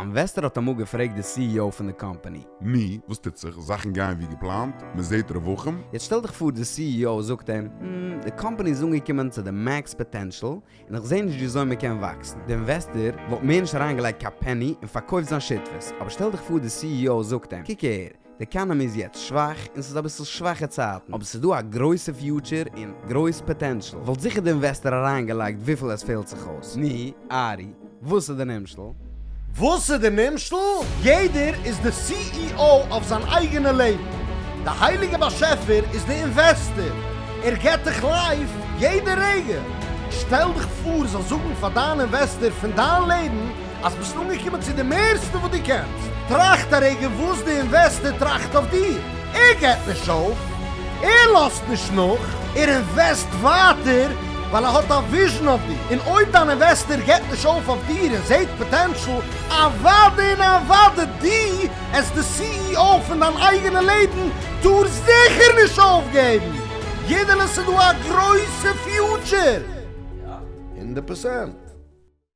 אינוועסטער האט אמאל געפרעגט די CEO פון די קאמפאני. נו, וואס טוט זיך? זאכן גייען ווי געפלאנט? מען זעט רווחים? יעצט שטעל דיך פאר די CEO זאגט אים, הממ, די קאמפאני איז אנגעקומען צו די max potential, און איך זעה נישט וויאזוי מען קען וואקסן. די אינוועסטער וואלט מער נישט אריינגעלייגט קיין פעני און פארקויפט זיין שותפות. אבער שטעל דיך פאר די CEO זאגט אים, קוק אהער, די עקאנאמי איז יעצט שוואך און ס'איז אביסל שוואכע צייטן, אבער ס'איז דא א גרויסע future און גרויס potential, וואלט זיכער די אינוועסטער אריינגעלייגט וויפיל עס פעלט זיך אויס. נו, ארי, וואס איז די נמשל? וואס איז די נמשל? יעדער איז די CEO אויף זיין אייגענע לעבן. די הייליגע באשעפער איז די אינוועסטער. ער געט דיך life יעדע רגע. שטעל דיך פאר זאלסט זאגן פאר דיין אינוועסטער פון דיין לעבן אז ביסט אנגעקומען צו די מערסטע וואס דו קענסט. טראכט א רגע וואס די אינוועסטער טראכט אויף דיר. ער געט נישט אויף. ער לאזט נישט נאך. ער אינוועסט ווייטער ווייל ער האט א vision אויף דיר. און אויב דיין אינוועסטער געט נישט אויף אויף דיר און זעט potential, אוודאי און אוודאי דו עז די CEO פון דיין אייגענע לעבן טארסט זיכער נישט אויפגעבן! יידעלע ס'דא א גרויסע future! הונדערט פראצענט!